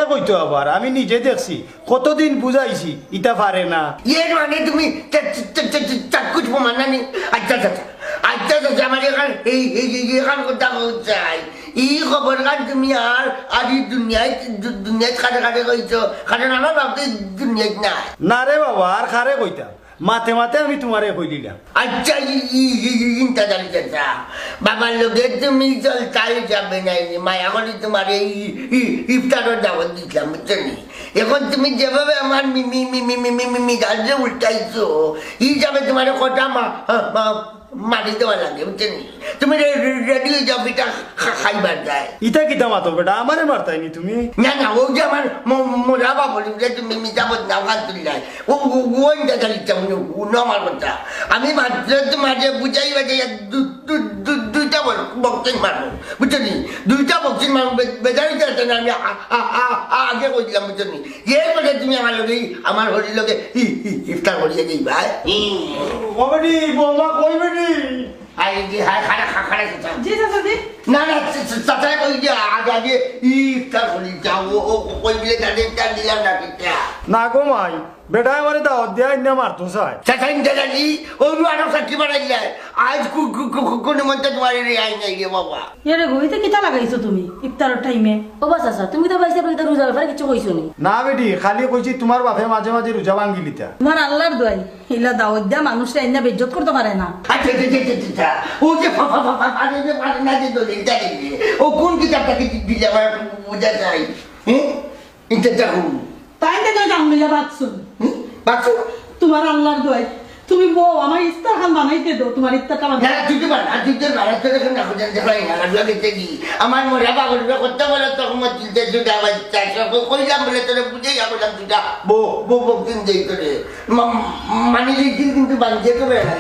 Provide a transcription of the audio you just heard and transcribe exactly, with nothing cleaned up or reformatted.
কইতো আবার, আমি নিজে দেখছি, কতদিন বুঝাইছি, ইতা পারে না। এর মানে তুমি চা-, চা-, চা-, চা-, চা-, চাক্ষুষ প্রমাণ না নি? আচ্ছা, আচ্ছা, আচ্ছা। আচ্ছা, আচ্ছা, আচ্ছা, আমার এখান, এই, এই, এই, এখান কথা কইতাম চাই। এই খবর খান তুমি আর, আর এই দুনিয়াত, দু-, দুনিয়াত কারে কারে কইছো? কারণ আমার বাপ তো এই দুনিয়াত নাই। না রে বাবা, আর কারে কইতাম? মাতে মাতে আমি তুমারে কইলিলাম। আচ্ছা, ই, ই, ই, ই, ইন্তাজারি চাচা। বাবার লগে তুমি চলতাই যাবে না, এই মায়া করি তুমারে ই, ই, ইফতারর দাওয়াত দিছলাম, বুঝছো নি? এখন তুমি যেভাবে আমার me, me, me, me, me, me, me, মিজাজরে উল্টাইছো, ই হিসাবে তুমারে কটা মা, মা, মারি দেওয়া লাগে, বুঝছো নি? তুমি রে-, রে-, রেডি অই যাও, পিঠা খা-, খাইবার যায়। ইতা কিতা মাতো বেটা, আমারে মারতায় নি তুমি? না, না, অউ যে আমার ম-, মরা বাবা বলি, যে তুমি মিছা বদনাম খান তুললাই। ও, ও, ও, ওই দেখা দিচ্ছে, উনি, উনি আমার কথা। আমি মাত্র তোমারে বুঝাই বাজাই এক দু-, দু-, দু-, দুইটা বল-, বক্সিং মারবো, বুঝছো নি? দুইটা বক্সিং মারবো, বে-, বেজার হইতে আছে না, আমি আ-, আ-, আ-, আ-, আগে কই দিলাম, বুঝছো নি? এরপরে তুমি আমার লগে, আমার হরির লগে ই-, ই-, ইফতার করিয়া দিবা, হ্যাঁ? ও বেটি, বৌমা কই বেটি? আই যে, হায়, খাড়া, খা-, খাড়া, চাচা। জি, চাচা, জি। না, না, চা-, চা-, চাচা, ওই যে আগে, আগে ইফতার করি যাও, ও, ও, ও, কই বলে তাদের ইফতার দিলাম না, কিতা? না গো মাই, বেটায় আমারে দাওয়াত দিয়া আইন্না মারতো চায়। চাচা, ইন্টার আলী, ও আরো সাক্ষী বাড়াই যায়। আজ কু-, কু-, কু-, কু-, কোনো মন্ত্রে তোমার রেহাই নাই রে বাবা। এরে গো, ইতা কিতা লাগাইছো তুমি ইফতারর টাইমে? ও বা চাচা, তুমি তো পাইছো ইফতার রোজার ব্যাপারে কিছু কইছো নি? না বেটি, খালি কইছি তোমার বাপে মাঝে মাঝে রোজা ভাঙ্গিলিতা। তোমার আল্লাহর দোয়াই। ইলা দাওয়াত দিয়া মানুষরে আইন্না বেইজ্জত করতো পারে না। আচ্ছা, আচ্ছা, আচ্ছা, আচ্ছা, আচ্ছা। ও যে ফা-, ফা-, ফা-, ফা-, আরে যে পারে না যে দলিলটা দিলে। ও কোন কিতাবটা কি দিলে আমার বুঝা যায়? হ্যাঁ? ইন্টারটা হুন। তাইন তো জান লইয়া বাঁচছুন। হুম? বাঁচছুন? তোমার আল্লাহর দোয়াই। তুমি বউ, আমার ইফতার খান বানাইতে দেও, তোমার ইফতারটা বানাই। না, তুই তো বানা, তুই তো বানা, তোর এখন রাখো, জানতে পারি না, রাখলো দেখতে কি? আমার মরা বাবা বলবে, কত বলো তখন মত চিন্তা শুধু আবার চাষ, কইলাম বলে তোরে বুঝাইয়া কইলাম, তুইটা বউ, বউ, বউ, দিন দেই তোরে। মা-, মানি লিখিল কিন্তু বানিয়ে তো বেড়া